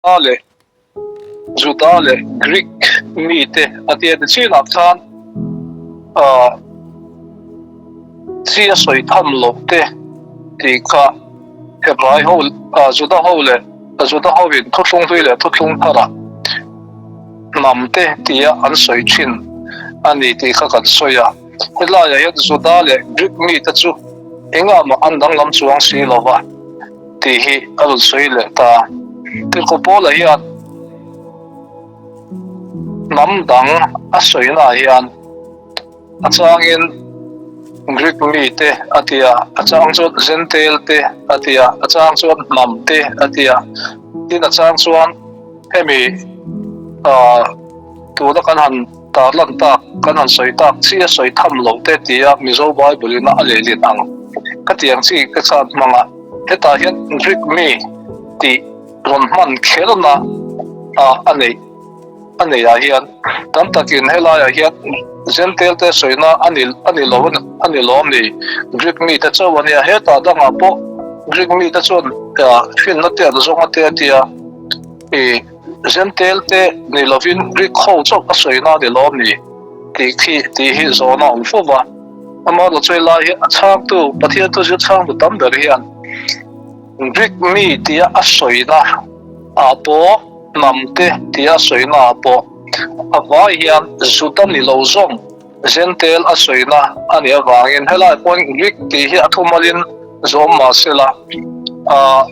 A leh Juda leh Greek mite a tia ti chinah khan chi a sawi tham loh te tih kha Hebrai ho Juda ho leh Juda hovin thuthlung hlui leh thuthlung tharah hnam te tia an sawi thin a ni tih kha kan sawi a. Helaiah hian Juda leh Greek mite chu engah mah an danglam chuang si lo va. Tih hi a rawn sawi leh ta. Tirhkoh Paula hian hnam dang a sawinaah hian a changin Greek mite a ti a, a chang chuan Gentile te a ti a, a chang chuan hnam te a ti a, tin a chang chuan hemi tuna kan han Tar lan tak, kan han sawi tak chi a sawi tham loh te tia Mizo Bible in a lehlin ang ka ti ang chi ka chhan hmang a, hetah hian Greek mi tih rawn hman khelna a neih a neih ah hian tam takin helaiah hian Gentile te sawina a ni a ni lo a ni lawm ni Greek mi te chauh a nia, hetah dangah pawh Greek mi te chuan finna te an zawng a te a tia i. Gentile te ni lovin Greek ho chauh a sawina a ni lawm ni tih khi tih hi zawhna a awm fo va. Amaherawhchu chu helai hi a chhangtu Pathian thu zir chhangtu tam ber hian Greek mi tia a sawina ah pawh hnam te tia a sawina ah pawh a vai hian Juda ni lo zawng Gentile a sawina a nih avangin helai pawhin Greek tih hi a thumalin zawm mahsela ah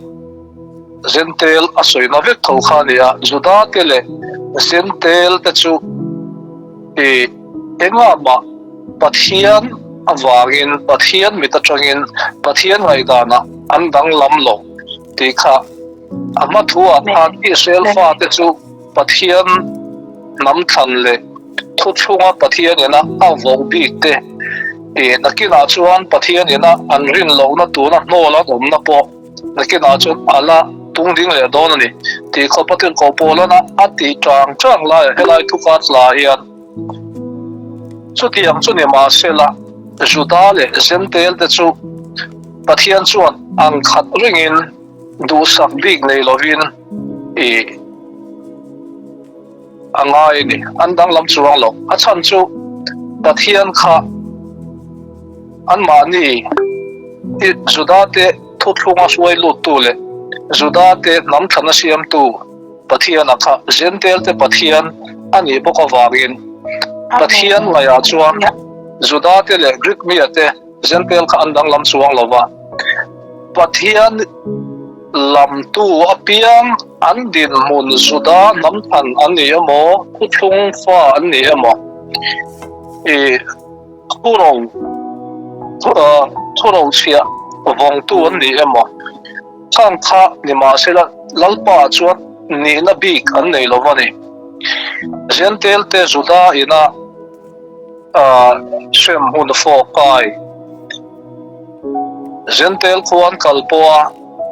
Zentel a sawina vek tho kha a ni a, Juda te leh Zentel te chu i engah mah Pathian avangin, Pathian mit atangin, Pathian ngaihdanah an danglam lo tih kha a hma thuah khan Israel fate chu Pathian hnam thlan leh thuthlunga Pathian ina a voh bik te i nakinah chuan Pathian ina an rin lohna tuna hnawl an awmna pawh Nakinah chuan a la tung ding leh dawn a ni tih khawpa tirhkoh Paulana a tih chang chang laiah helai thuka tla hian chutiang chu ni mahsela Juda leh Gentile te chu Pathian chuan ang khat ringin duhsak bik nei lovin i a ngai a ni. An danglam chuang lo. A chhan chu Pathian kha anmahni i Juda-te thuthlunga hruai luttu leh Juda-te hnam thlana siamtu Pathiana kha Gentile-te Pathian a nih bawk avangin Pathian ngaihah chuan Juda-te leh Greek mite Gentile kha an danglam chuang lo va. Pathian Lamtu apiang an dinhmun Juda hnam than an ni emaw, khuthlung fa an ni emaw, i thuro thuro chhiah vawngtu an ni emaw, chang kha nimahsela Lalpa chuan nihna bik an nei lo va ni. Gentile-te Juda ina hrem hun fawkai Gentile khua an kal pawh a,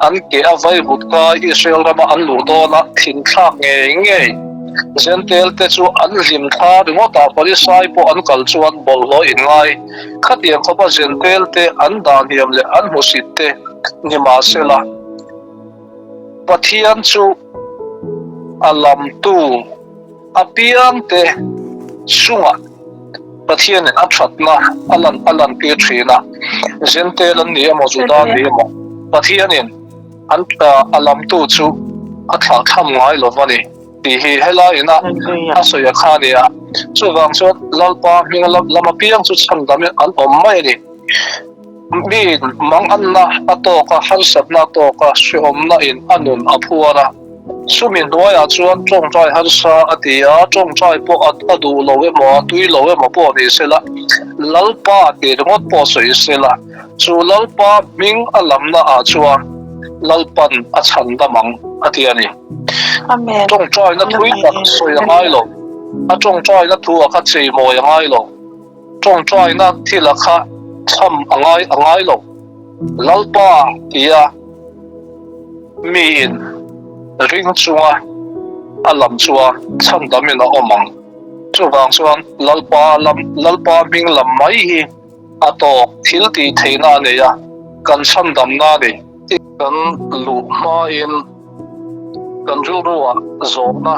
an ke a vai vut kai Israel rama an luh dawn a, thin thlak ngei ngei. Gentile te chu an hlim thla ringawt a, Pharisai pawh an kal chuan bawlhhlawh in ngai. Khatiang khawpa Gentile te an dan hiam leh an hmusit te ni mahsela, Pathian chu a lamtu. A piangte chungah Pathianin a thatna a lan a lantir thin a, Gentile an ni emaw Juda an ni emaw Pathianin an a lamtu chu a thlah tham ngai lo va ni tih hi helai ina a sawi a kha a ni a. Chuvang chuan Lalpa hming lam apiang chu chhandamin an awm mai a ni. Mi manganna a tawk a, harsatna a tawk a, hrehawmna in a nun a phuar a. Chumi hnuaiah chuan tawngtai harsa a ti a, tawngtai pawh a duh lo emaw, a tui lo emaw pawh ni sela, Lalpa tih ringawt pawh sawi sela, chu Lalpa hming a lamna ah chuan Lalpan a chhan dam ang a ti a ni. Tawngtaina thui tak sawi a ngai lo, a tawngtaina thu a kha cheimawi a ngai lo, tawngtaina thil a kha chham a ngai a ngai lo, Lalpa tia. Miin ring chunga a lam chuan chhandamin a awm ang. Chuvang chuan Lalpa lam Lalpa hming lam mai hi a tawk thil tih theihna a nei a, kan chhandamna a ni. Kan luh hmain. Kan rilruah zawhna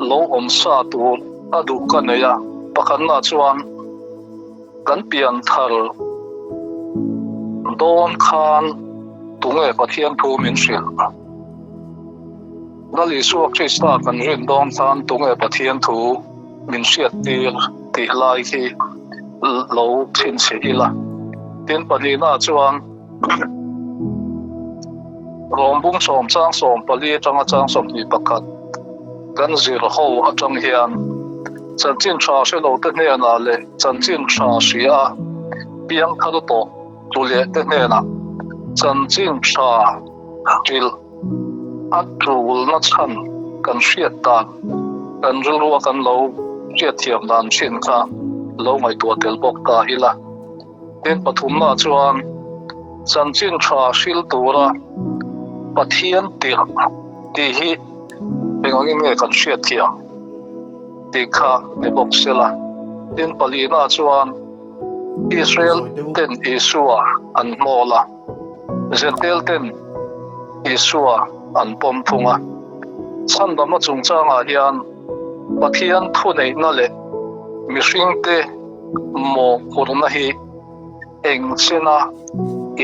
lo awm sa tur a duh ka nei a, pakhatna chuan kan pian thar dawn khan tunge Pathian thu min hrilh? Lal Isua Krista kan rin dawn khan tunge Pathian thu min hriattir tih lai khi lo chhinchhiah ila. Tin, pahnihna chuan Rawng bung sawm chang 14 atanga chang 21 kan zir ho atang hian chanchin tha hre lo te hnenah leh chanchin tha hria piang thar tawh tu leh te hnenah chanchin tha hrilh a tulna chhan kan hriat dan kan rilrua kan lo hriatthiam dan thin kha lo ngaihtuah tel bawk ta ila. Tin pathumna chuan chanchin tha hril tura Pathian tirh tih hi eng angin nge kan hriat thiam tih kha ni bawk sela. Tin palina chuan Israel ten Isua an hnawl a, Jentail ten Isua an pawm thung a. Chhandamna chungchangah hian Pathian thuneihna leh mihringte mawhphurhna hi eng chena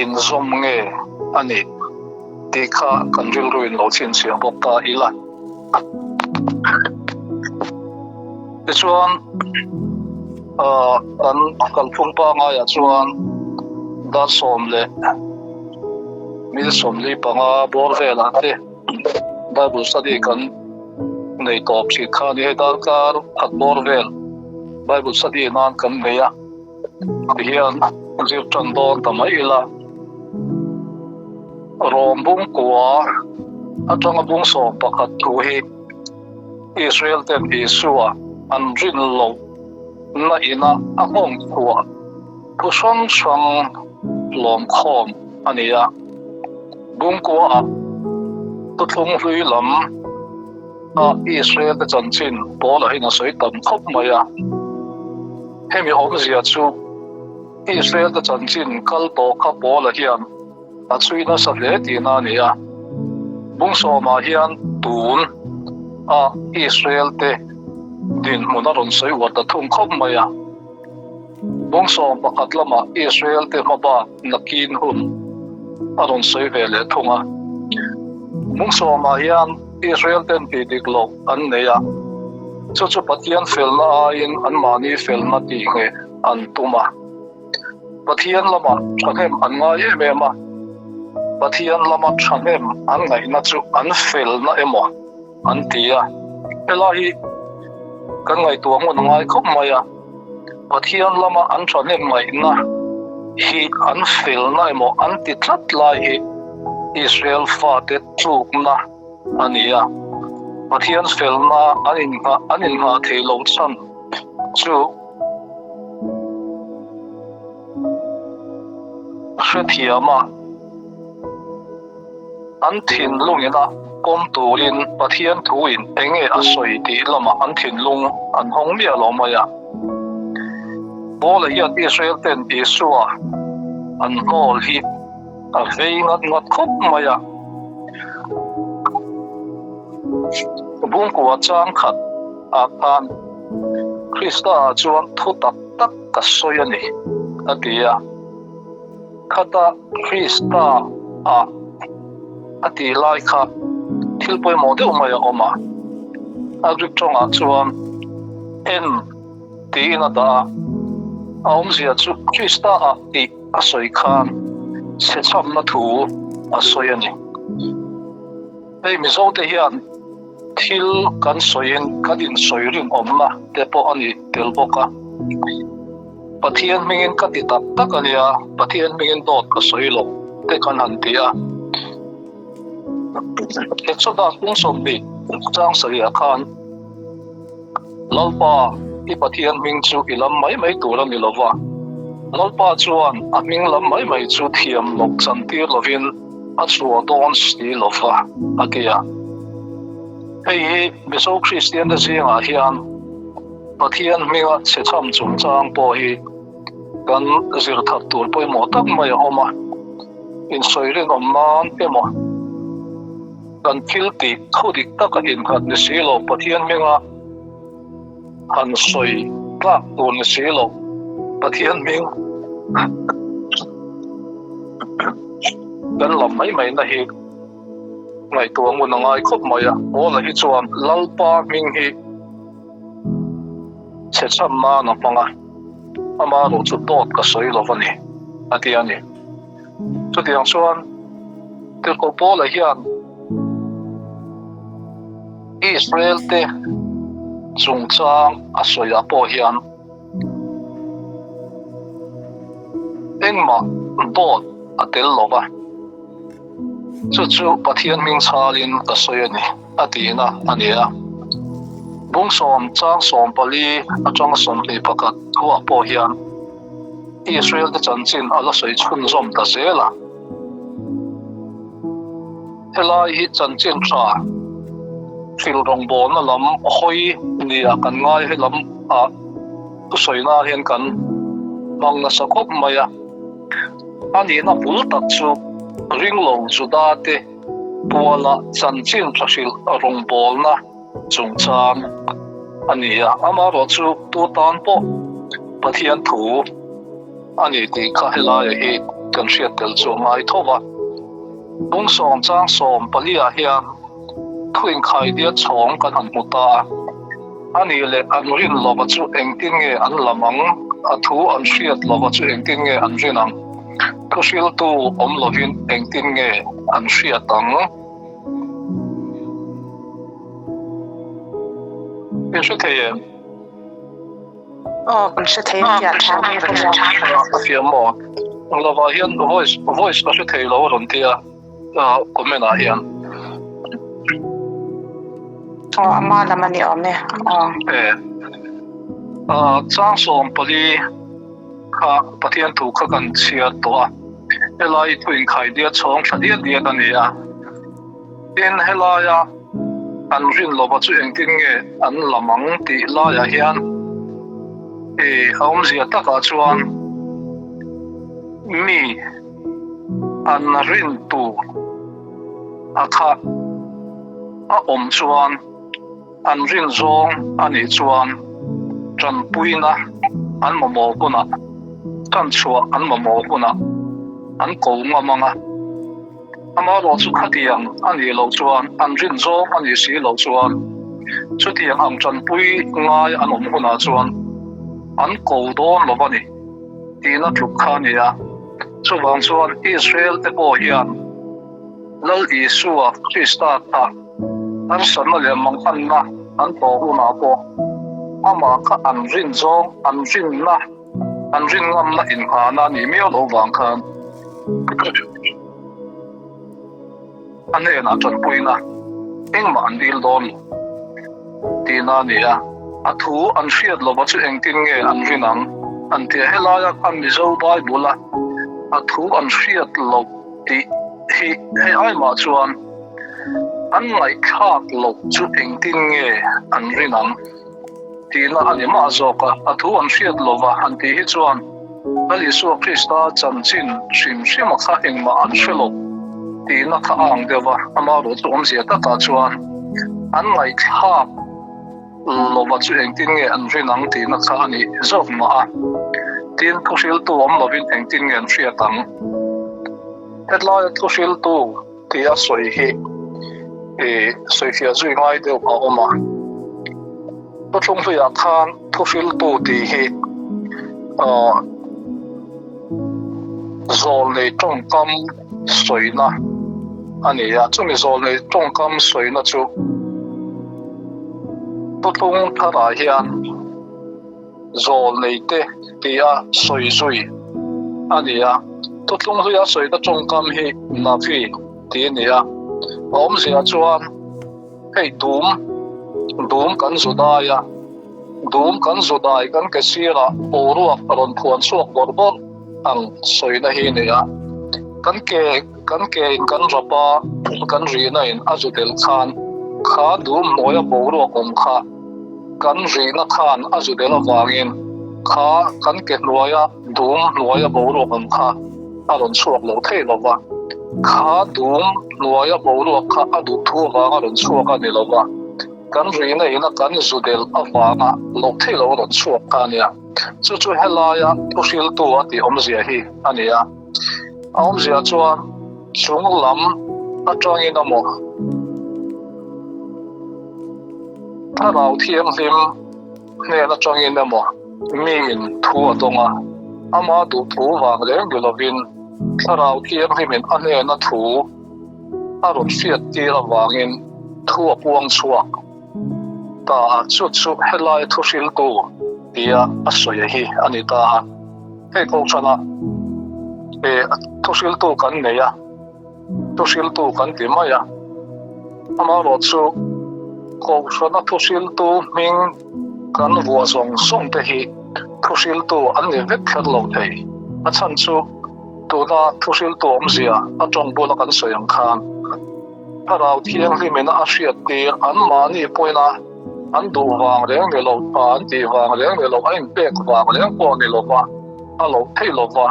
inzawm nge a nih tih kha kan rilruin lo chhinchhiah bawk ta ila. Tichuan, kan kalphung pangaiah chuan dar sawm leh mil 45 bawr velah te Bible study kan nei tawp thin kha a ni. Hei darkar khat bawr vel Bible study nan kan nei a, tihian zir tan dawn ta mai ila. Rom bung kua atanga bung 11 thu hi Israel ten Isua an rin loh na ina a nghawng chhuah thu hrang hrang lawm khawm a ni a. Bung kuaah thuthlung hlui lam a Israel te chanchin Paula hian a sawi tam khawp mai a. Hemi awmzia chu Israel te chanchin kal tawh kha Paula hian a chhui nasa hle tihna a ni a. Bung sawmah hian tun a Israel te dinhmun a rawn sawi uar ta thung khawp mai a. Bung 11 lamah Israel te hmabak nakin hun a rawn sawi ve leh thung a. Bung sawmah hian Israel ten tih dik loh an nei a, chu chu Pathian felna aiin anmahni felna tih ngheh an tum a. Pathian lama thahnem an ngai em em a, Pathian lama thahnem an ngaihna chu an felna emaw an ti a. Helai hi kan ngaihtuah hmun a ngai khawp mai a, Pathian lama an thahnem ngaihna hi an felna emaw an ti tlat lai hi Israel fate tlukna a ni a. Pathian felna an inngah an innghah theih loh chhan chu hrethiam a. An thinlungin a pawm turin Pathian thuin enge a sawi tih lamah an thinlung an hawng miah lo mai a. Paula hian Israel ten Isua an hnawl hi a vei ngat ngat khawp mai a. Bungkua chang khat ah khan Krista ah chuan thu tak tak ka sawi a ni, a ti a. Khata Krista ah a tih lai kha thil pawimawh deuh mai a awm a, a Greek tawngah chuan en tiin a dah a, a awmzia chu Krista ah tih a sawi khan chhechhamna thu a sawi a ni. Hei Mizote hian thil kan sawiin kan insawi rinawmna te pawh a ni tel bawk a. Pathian hmingin ka ti tak tak a nia, Pathian hmingin dawt ka sawi lo te kan han ti a. Exodus kum 20 chang sarihah khan Lalpa, i Pathian hming chu i lam mai mai tur a ni lo va, Lalpa chuan a hming lam mai mai chu thiam loh chantir lovin a chhuah dawn si lo va, a ti a. Hei hi Mizo Kristiante zingah hian Pathian hminga chhechham chungchang pawh hi kan zir that tur pawimawh tak mai a awm a, insawi rinawm nan emaw. Kan thil tih thu dik taka innghat ni si lo, Pathian hminga han sawi tlak tur ni si lo, Pathian hming kan lam mai mai na hi ngaihtuah ngun a ngai khawp mai a. Paula hi chuan Lalpa hming hi chhe chhan nan a hmang a, amaherawh chu dawt ka sawi lo a ni, a ti a ni. Chutiang chuan Tirhkoh Paula hian Israel te chungchang a sawiah pawh hian engmah dawt a tel lo va, chu chu Pathian hming chhalin ka sawi a ni a tihna a ni a. Bung sawm chang 14 atanga 21 thuah pawh hian Israel te chanchin a la sawi chhunzawm ta zel a. Helai hi chanchin tha hril rawngbawlna lam hawi nia kan ngai he lam ah thusawina hian kan hmang nasa khawp mai a. A nihna bul tak chu ringlo Juda te puala chanchin tha hril rawngbawlna chungchang a ni a, amaherawhchu tu tan pawh Pathian thu a ni tih kha helaia hi kan hriat tel chu a ngai tho va. Bung sawm chang sawm paliah hian thu inkhaidiat chhawng kan han hmu ta a, a nih leh an rin lova chu engtin nge an lam ang, a thu an hriat lova chu engtin nge an rin ang, thuhriltu awm lovin engtin nge an hriat ang? In hre thei em? Aw, kan hre thei a fiah tha mai ka hria. A fiah maw? Ang lovah hian voice voice ka hre thei lo a rawn tia comment ah hian. Aw, ama lam a ni awm e. Aw. E. Chang 14 kha Pathian thu kha kan chhiar tawh a. Helai thu inkhaidiat chhawng tha diat diat a ni a. Tin, helaia an rin lova chu engtin nge an lam ang tih laiah hian i a awmzia takah chuan mi an rin tur a kha a awm chuan An rin zawng a nih chuan tanpuina an mamawh hunah, tanchhuah an mamawh hunah an ko ngam ang a. Amaherawh chu khatiang a nih loh chuan, an rin zawng a nih si loh chuan, chutiang ang tanpui ngai an awm hunah chuan an ko dawn lo a ni tihna tluk kha a ni a. Chuvang chuan Israel te pawh hian Lal Isua Krista kha harsatna leh manghanna an tawh hunah pawh amah kha an rin zawng, an rinna, an rin ngamna inghahna a nih miau loh vang khan a hnenah tanpuina engmah an dil dawn lo tihna a ni a. A thu an hriat lova chu engtin nge an rin ang an ti a. Helaia khan Mizo Bible-a a thu an hriat loh tih hi hei ai mah chuan an ngaihthlak loh chu engtin nge an rin ang tihna a ni mah zawk a, a thu an hriat lova han tih hi chuan Lal Isua Krista chanchin hrim hrima kha engmah an hre lo tihna kha a ang deuh va, amaherawh chu awmzia takah chuan an ngaihthlak lova chu engtin nge an rin ang tihna kha a ni zawk mah a, tin thuhriltu awm lovin engtin nge an hriat ang? Hetlaia thuhriltu tia sawi hi i sawifiah zui ngai deuh a awm a, thuthlung hluiah khan thuhriltu tih hi aw zawlnei tawngkam sawina a ni a, chumi zawlnei tawngkam sawina chu thuthlung tharah hian zawlnei te tia sawi zui a ni a, thuthlung hluia sawina tawngkam hi Navi tih a ni a, a awmzia chuan hei dum dum kan zu dai a, dum kan zu dai kan ke sirah boruak a rawn phuan chhuak bawrh bawrh ang sawina hi a ni a, kan ke kan ke in kan rap a, kan rihna in a zu del khan kha dum hnuaia boruak awm kha kan rihna khan a zu del avangin kha kan ke hnuaia dum hnuaia boruak awm kha a rawn chhuak lo thei lo va. Kha dum hnuaia boruak kha a duh thu avanga rawn chhuak a ni lo va, kan rihna ina kan zu del avanga loh theih loh a rawn chhuak kha a nia. Chu chu helaia thuhriltu a tih awmzia hi a ni a. A awmzia chuan chung lam atangin a maw Thlarau Thianghlim hnen atangin emaw miin thu a dawng a, ama duh thu vang reng ni lovin Thlarau Thianghlimin a hnena thu a rawn hriat tir avangin thu a puang chhuak ta a, chu chu helai thuhriltu tia a sawi hi a ni ta a. Hei kohhranah thuhriltu kan nei a, thuhriltu kan ti mai a, amaherawh chu kohhrana thuhriltu hming kan vuah zawng zawng te hi thuhriltu an ni vek kher lo thei. A chhan chu tuna thuhriltu awmzia a tawng bula kan sawi ang khan Thlarau Thianghlimina a hriat tir anmahni pawina an duh vang reng ni lo, tha an tih vang reng ni lo, a inpek vang reng pawh ni lo va, a loh theih lo va.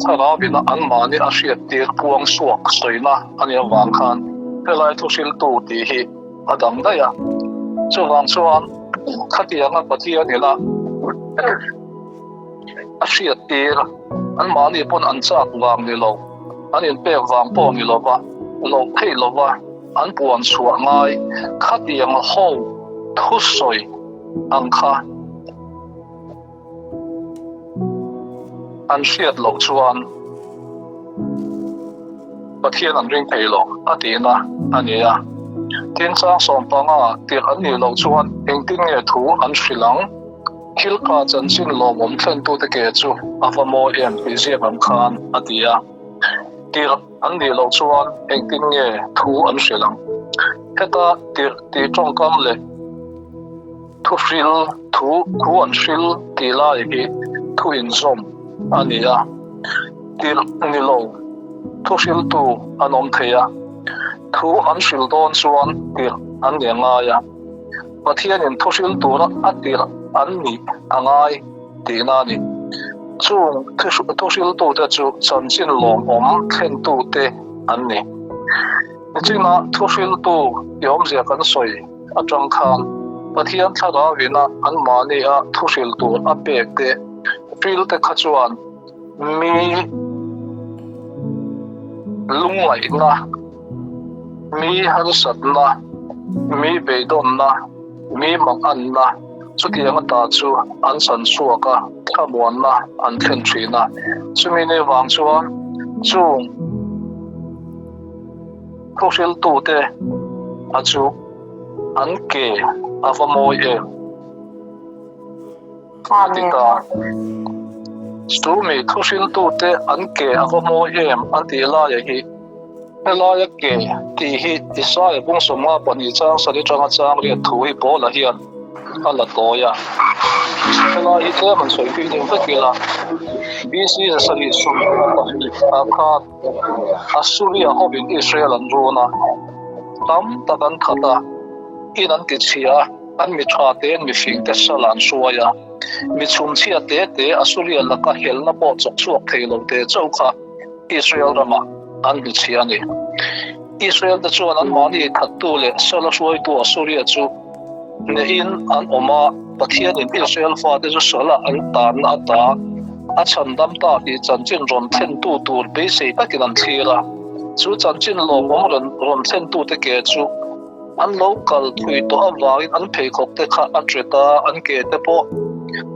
Thlarauina anmahni a hriattir puang suak sawina a nih avang khan helai thuhriltu tih hi a dang daih a. Chuvang chuan khatianga Pathianina a hriattir anmahni pawn an chak vang ni lo, an inpek vang pawh ni lova, loh theih lova an puan chhuah ngai khatiang ho thusawi ang kha. An hriat loh chuan Pathian an ring thei lo a tihna a ni a. Tin, chang sawmpanga tirh an nih loh chuan engtin nge thu an hrilh ang? Thil kha chanchin lawmawm thlentute ke chu a va mawi em tih ziak ang khan a ti a. Tirh an nih loh chuan engtin nge thu an hrilh ang? Heta tirh tih tawngkam leh Thu hril, thu, thu an hril tih lai hi thu inzawm a ni a, tirh ni lo thu hriltu an awm thei a, thu an hril dawn chuan tirh an ni a ngai a, Pathianin thu hril tura a tirh an nih a ngai tihna a ni. Chung thu hriltute chu chanchin lawmawm thlentute an ni. Nichina thu hriltu i awmzia kan sawi atang khan Pathian thlarauina anmahnia thu hril tur a pek te hrilte kha chuan mi lungngaihna, mi harsatna, mi beidawnna, mi manganna chutiang ata chu an chan chhuak a, thlamuanna an thlen thin a. Chumi ni vang chuan chung Thuhriltute a chu an ke a va mawi em? A ti ta. Chumi thuhriltute an ke a va mawi em a tih laia hi helaia ke tih hi Isaia bung 52 chang sali tanga chang riat thu hi Paula hian a la tawi a. Helai hi tlem an sawi pui deuh vek ila BC 720 ah khan Assuria hovin Israel an run a, tam tak an that a, in an ti chhia a, an mi tha te an mihring te sal an hruai a, mi chhumchhia te te Assuria laka helna pawh chawk chhuak thei lo te chauh kha Israel ramah an hmu chhia a ni. Israel te chuan anmahni thattu leh sala hruaitu Assuria chu hnehin an awm a, Pathianin Israel fate chu sala an tanna ata a chhandam ta tih chanchin rawn thlentu tur beisei takin an thlir a. Chu chanchin lawmawm rawn rawn thlentute ke chu an lo kal thui tawh avangin an pheikhawk te kha a ṭet a, an ke te pawh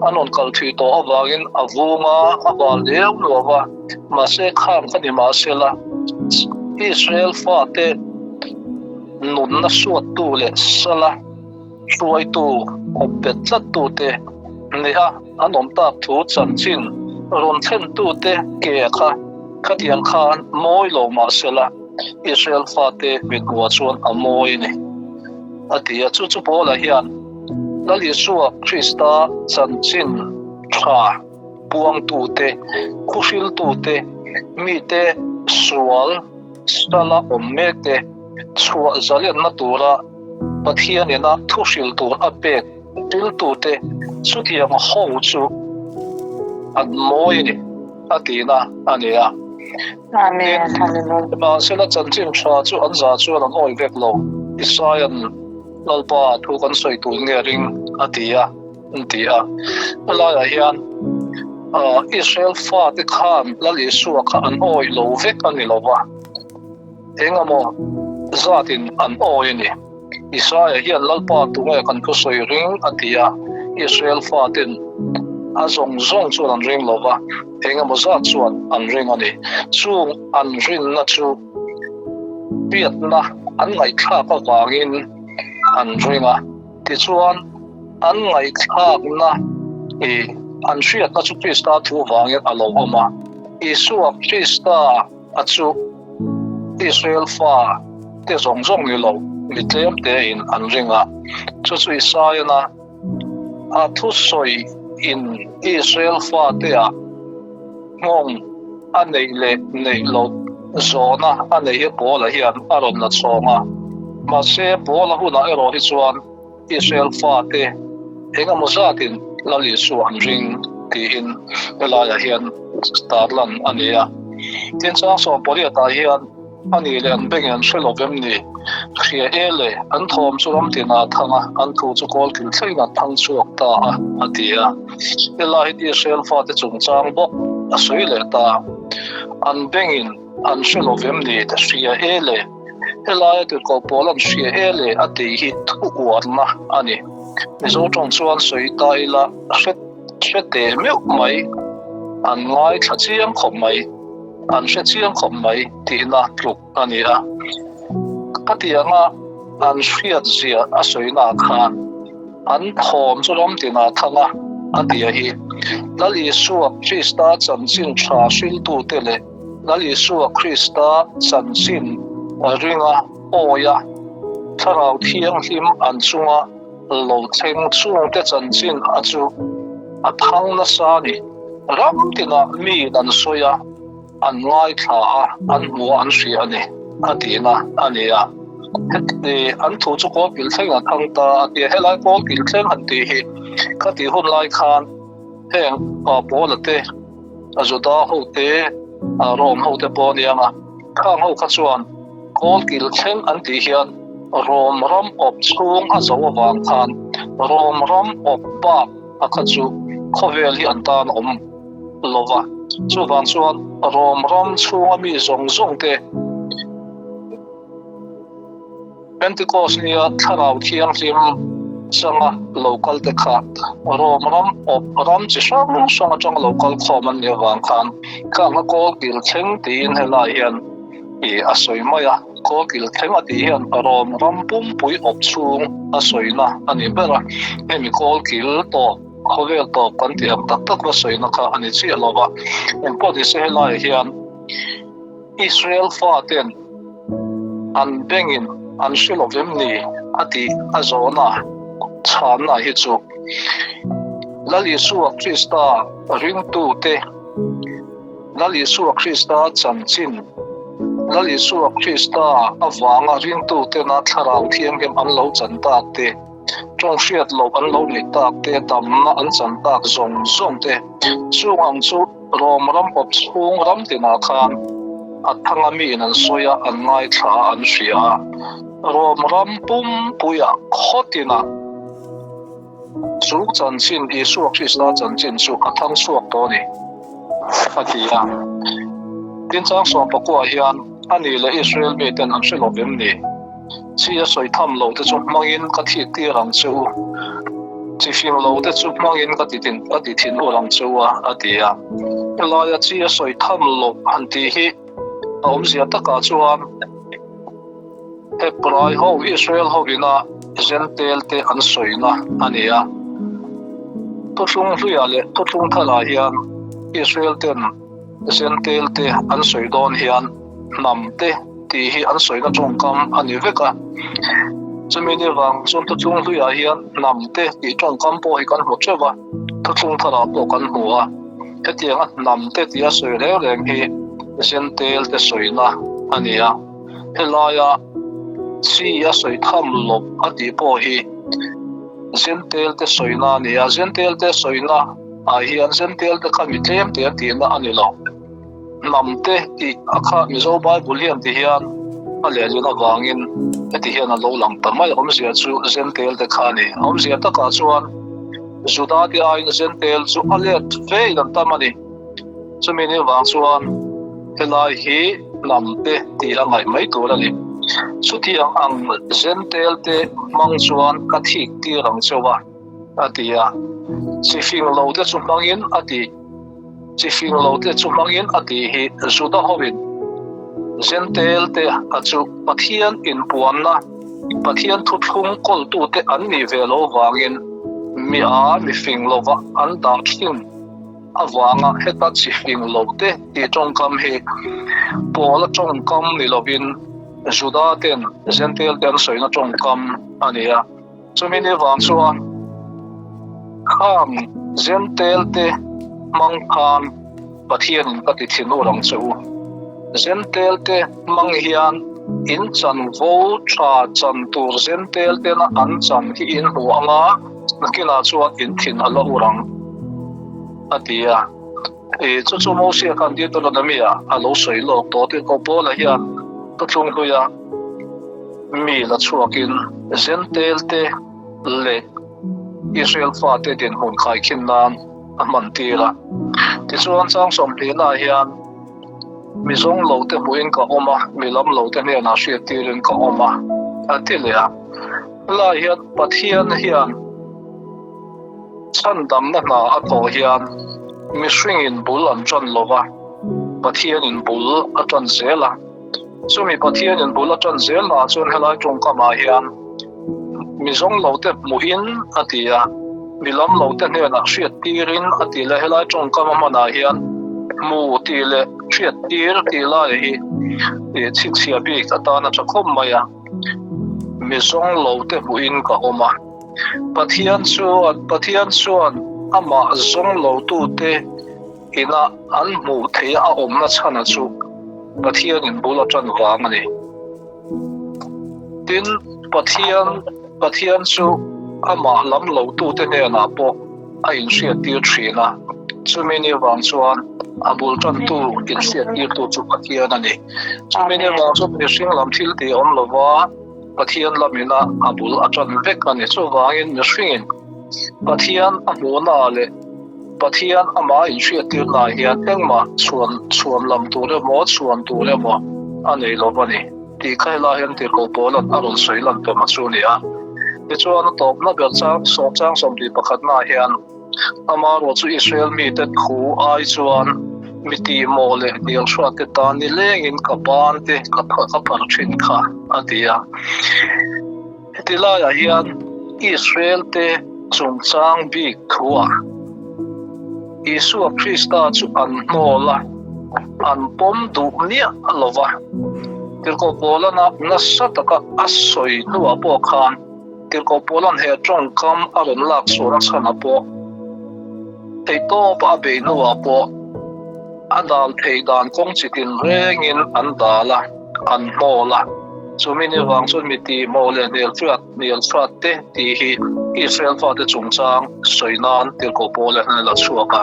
an rawn kal thui tawh avangin a vung a, a val leu luau a. Mahse khang ka ni mahsela Israel fate nunna suattu leh sala hruaitu awpbet tlattute hneha an awm tak thu chanchin rawn thlentute ke kha khatiang khan mawi lo mahsela Israel fate mithmuhah chuan a mawi a ni, a ti a. Chu chu Paula hian Lal Isua Krista chanchin tha puangtute, khuhriltute, mite sual sala awm mekte chhuah zalenna tura Pathianina thuhril tur a pek riltute chutiang ho chu an mawi a ni, a tihna a ni a. Amen. Hallelujah. Nimahsela chanchin tha chu an za chuan an awi vek lo. Isaia'n Lalpa thu kan sawi tur nge ring a ti a, an ti a. Helaiah hian Israel fate khan Lal Isua kha an awi lo vek a ni lo va, engemaw zatin an awi a ni. Isaia hian Lalpa tunge kan thusawi ring a ti a, Israel faten a zawng zawng chuan an ring lo va, engemaw zat chuan an ring a ni. Chung an rinna chu biakna an ngaihthlak avangin an ring a, tichuan an ngaihthlakna ih an hriatna chu Krista thu vangin a lo awm a. Isua Krista a chu Israel fa te zawng zawng ni lo mi tlem tein an ring a, chu chu Isaiah-na a thusawi in Israel fa te-ah nghawng a neih leh neih loh zawhna a neih hi Paula hian a rawn la chhawng a. Mahse, Paula hunah erawh hi chuan Israel fate eng emaw zatin Lal Isua an ring tiin helaiah hian tarlan a ni a. Tin, chang sawmpariatah hian a nih leh an bengin an hre lo vem ni? Hria e le, an thawm chu ram tinah a thang a, an thu chu kawl kil thlengin a thang chhuak ta a, a ti a. Helai hi Israel fate chungchang bawk a sawi leh ta. An bengin an hre lo vem ni? Hria e le. Helaia tirhkoh pawl an hria e le a tih hi thu uarna a ni. Mizo tawng chuan sawi ta ila hre hre teh meuh mai, an ngaithla chiang khawp mai, an hre chiang khawp mai tihna tluk a ni a. Khatianga an hriat zia a sawina khan an thawm chu ram tinah thang a, a tia hi Lal Isua Krista chanchin tha hriltute leh Lal Isua Krista chanchin ringa awia Thlarau Thianghlim an chunga lo thleng chungte chanchin a chu a thang nasa a ni. Ram tinah miin an sawi a, an ngaithla a, an hmu a, an hria a ni, a tihna a ni a. Heti an thu chu kawlkil thleng a thang ta a ti a, helai kawlkil thleng han tih hi khatih hun lai khan heng pa Paula te, a Juda ho te, a Rom ho te pawh aniang a, khang ho kha chuan kawlkil thleng an tih hian Rom ram awp chhung a zo avang khan Rom ram awp bak a kha chu khawvel hi an tan awm lo va, chuvang chuan Rom ram chhunga mi zawng zawng te Pentecost nia Thlarau Thianghlim changa lo kal te kha Rom ram awp ram chi hrang hrang atanga lo kal khawm an nih avang khan khang a kawl kil thleng tiin helai hian ih a sawi mai a, kawl kil thleng a tih hian Rom ram pumpui awp chhung a sawina a ni ber a, hemi kawl kil tawp khawvel tawp kan tih ang tak tak va sawina kha a ni chiah lo va, engpawh nise helaiah hian Israel faten an bengin an hre lo vem ni a tih a zawhna chhanna hi chu Lal Isua Krista ringtute Lal Isua Krista chanchin Lal Isua Krista avanga ringtutena Thlarau Thianghlim an lo chan tak te tawng hriat loh an lo neih tak te damna an chan tak zawng zawng te chung ang chu Rom ram awp chhung ram tinah khan a thanga miin an sawi a, an ngaithla a, an hria a. Rom ram pumpuiah khaw tinah chu chanchin, Isua Krista chanchin chu a thang chhuak tawh a ni, a ti a. Tin, chang sawmpakua hian a ni leh Israel miten an hre lo vem ni? Chi a sawi tham lo te chu hmangin ka thik tir ang che u, chi fing lo te chu hmangin ka ti ka ti thin ur ang che u a, a ti a. Helaia chi a sawi tham loh han tih hi a awmzia takah chuan Hebrai ho, Israel ho ina Jentail te an sawina a ni a. Thuthlung hluiah leh thuthlung thalah hian Israel ten Jentail te an sawi dawn hian hnam te tih hi an sawina tawngkam a ni vek a. Chumi ni vang chuan thuthlung hluiah hian hnam te tih tawngkam pawh hi kan hmu teuh a, thuthlung tharah pawh kan hmu a. Hetianga hnam te tia sawi reng reng hi Jentail te sawina a ni a. Helaia chi a sawi tham loh a tih pawh hi Jentail te sawina a ni a. Jentail te sawina ah hian Jentail te kha mi tlem te a tihna a ni lo. Hnamte tih a kha Mizo Bible hian ti hian a lehlin avangin heti hian a lo lang ta mai. Awmzia chu Zentail te kha a ni. Awmzia takah chuan Juda te aiin Zentail chu a let fe in an tam a ni. Chumi ni vang chuan helai hi hnamte tih a ngaih mai tur a ni. Chutiang ang Zentail te hmang chuan ka thik tir ang cheu a, a ti a. Chi fing lo te chu hmangin a ti. Chi fing lo te chu hmangin a tih hi Juda hovin Zentail te a chu Pathian inpuanna, Pathian thuthlung kawltute an nih ve lo vangin mi a mi fing lova an dah thin avanga heta chi fing lo te tih tawngkam hi Paula tawngkam ni lovin Juda ten Zentail te an sawina tawngkam a ni a. Chumi ni vang chuan khang Zentail te hmang khan Pathianin ka ti thinur ang che u. Zentail te hmang hian in chanvo tha chan tur Zentail tena an chan hi in hmu ang a, nakinah chuan in thin a la ur ang, a ti a. Chu chu Mosia khan Deuteronomy-ah a lo sawi lawk tawh tih ko Paula hian thuthlung hluia mi la chhuakin Zentail te leh Israel fate dinhmun khaikhin nan a hman tir a. Tichuan chang sawmhlihnaah hian mi zawng lo te hmuhin ka awm a, mi lam lo te hnenah hriat tirin ka awm a, a ti leh a. Helaiah hian Pathian hian Chhandamna hna a thawh hian mihringin bul an ṭan lo va, Pathianin bul a ṭan zel a. Chumi Pathianin bul a ṭan zel hnaah chuan helai ṭawngkamah hian mi zawng lote hmuhin a ti a, mi lam lote hnenah hriattirin a ti leh. Helai ṭawngkam a hmanah hian hmu tih leh hriattir tih lai hi chhinchhiah bik atan a ṭha khawp mai a. Mi zawng lote hmuhin ka awm a. Pathian chuan Pathian chuan amah zawng lotute ina an hmuh theih a awmna chhana chu Pathianin bul a ṭan vang a ni. Tin, Pathian Pathian chu amah lam lotute hnenah pawh a inhriattir thin a, chumi ni vang chuan a bul ṭantu inhriattirtu chu Pathian a ni. Chumi ni vang chuan mihring lam thil tih awm lova, Pathian lamina a bul a ṭan vek a ni. Chuvangin mihringin Pathian a hmuhnaah leh Pathian amah inhriattirnaah hian engmah chhuan chhuan lam tur emaw chhuan tur emaw a nei lo a ni tih kha helai hian Tirhkoh Paula'n a rawn sawi lan tawh a chu a ni a. Tichuan a tawpna ber chang sawm chang sawmhnih pakhatnaah hian Amaherawh chu Israel mite thu ai chuan mi tihmawh leh hnialhruatte tan nilengin ka ban te ka phar thin kha, a ti a. Heti laiah hian Israel te chungchang bik thuah Isua Krista chu an hnawl a, an pawm duh miah lo va. Tirhkoh Paulana nasa taka a sawi hnuah pawh khan Tirhkoh Paula'n he tawngkam a rawn lak chhuahna chhanah pawh theihtawpa a beih hnuah pawh a dal theih dan kawng chi tin rengin an dal a, an hnawl a. Chumi ni vang chuan mi tihmawh leh hnialhriat hnialhriat te tih hi Israel fate chungchang sawi nan Tirhkoh Paula hian a la chhuak a.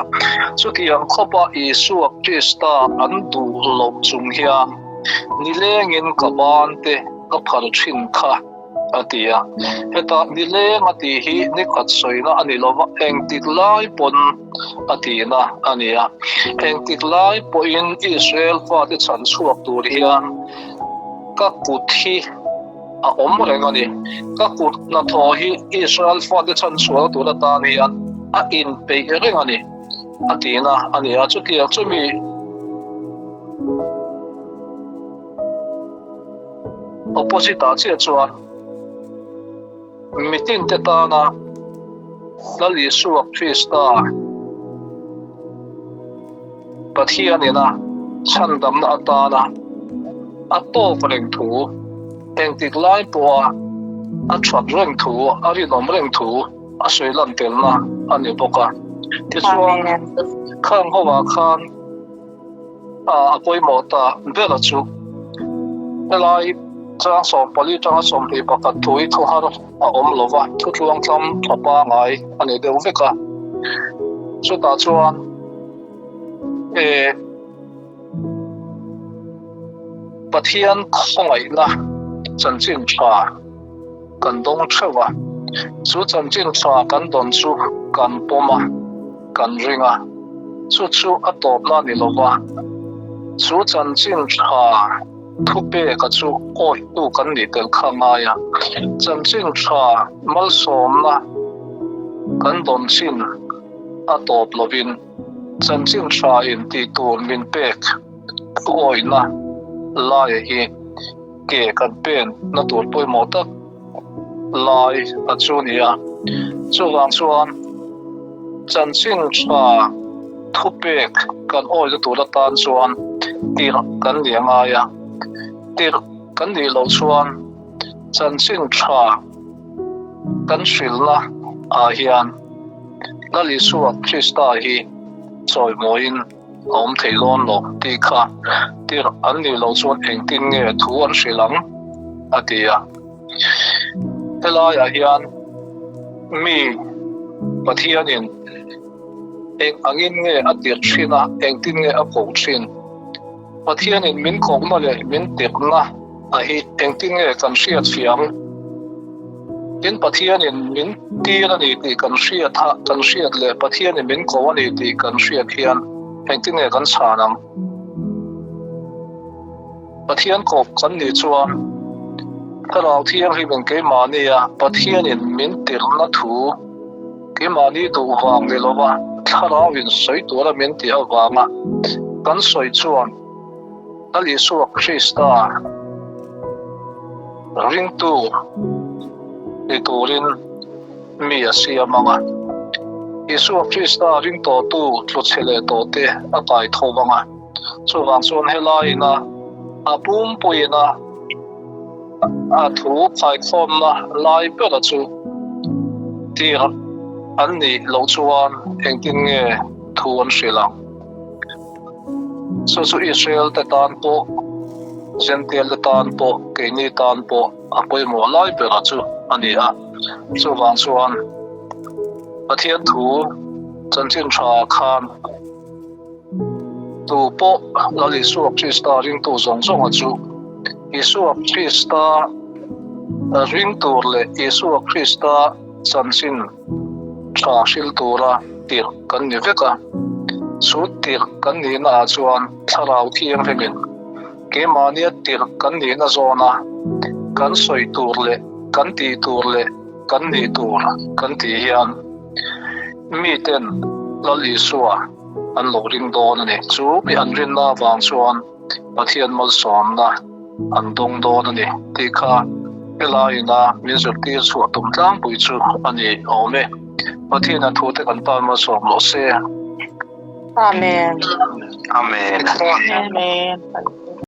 Chutiang khawpa Isua Krista an duh loh chung hian nilengin ka ban te ka phar thin kha. a ti a. Heta nileng a tih hi nikhat sawina a ni lova, engtik lai pawn a tihna a ni a. Engtik lai pawhin Israel fate chhan chhuak tur hian ka kut hi a awm reng a ni. Ka kut hnathawh hi Israel fate chhan chhuahna tur atan hian a inpeih reng a ni a tihna a ni a. Chutiang chumi Opposite ah chiah chuan mitin te tana Lal Isua Krista Pathian ina chhandamna atana a tawk reng thu, engtik lai pawha a that reng thu, a rinawm reng thu a sawi lan telna a ni bawk a. Tichuan khang ho ah khan a pawimawh ta ber a chu. Helai chang 14 tanga 21 thu hi thu har a awm lo va, thu tluangtlam tha pangai a ni deuh vek a. Chutah chuan e. Pathian khawngaihna chanchin tha kan dawng theuh a, chu chanchin tha kan dawn chu kan pawm a, kan ring a, chu chu a tawpna ni lova, chu chanchin tha thupeka chu awihtu kan nih tel kha ngai a, chanchin tha malsawmna kan dawn chin a tawp lovin chanchin tha in tih tur min pek thuawihna laia hi ke kan pen na tur pawimawh tak lai a chu ni a. Chuvang chuan chanchin tha thupek kan awihna tur atan chuan tirh kan ni a ngai a, tirh kan nih loh chuan chanchin tha kan hrilhna ah hian Lal Isua Krista hi chawimawiin a awm thei dawn lo tih kha tirh an nih loh chuan engtin nge thu an hrilh ang? a ti a. Helaiah hian mi Pathianin eng angin nge a tirh thin a, engtin nge a koh thin? Pathianin min kohna leh min tirhna a hi engtin nge kan hriat fiang? Tin, Pathianin min tir a ni tih kan hriat a, kan hriat leh Pathianin min ko a ni tih kan hriat hian engtin nge kan chhan ang? Pathian kawp kan nih chuan Thlarau Thianghlimin keimahnia Pathianin min tirhna thu keimahni duh vang ni lova Thlarauin sawi tura min tih avanga kan sawi chuan Lal Isua Krista ringtu ni turin mi a siam ang a. Isua Krista ring tawhtu tlu chhe leh tawhte a kai tho vang a. Chuvang chuan helaiin a a pumpuiin a a thu khaikhawmna lai bera chu tir an nih loh chuan engtin nge thu an hrilh ang? Chu chu Israel te tan pawh, Gentile te tan pawh, keini tan pawh a pawimawh lai bera chu a ni a. Chuvang chuan Pathian thu chanchin tha khan tu pawh Lal Isua Krista ringtu zawng zawnga chu Isua Krista ring tur leh Isua Krista chanchin tha hril tura tirh kan ni vek a, chu tirh kan nihna ah chuan Thlarau Thianghlimin keimahnia tirh kan nihna zawna kan sawi tur leh kan tih tur leh kan nih tur kan tih hian miten Lal Isua an lo ring dawn a ni. Chu mi an rinna avang chuan Pathian malsawmna an dawng dawn a ni tih kha helaiin a min zirtir chhuah tum tlangpui chu a ni awm e. Pathian a thute kan tan malsawm rawh se. Amen. Amen. Amen.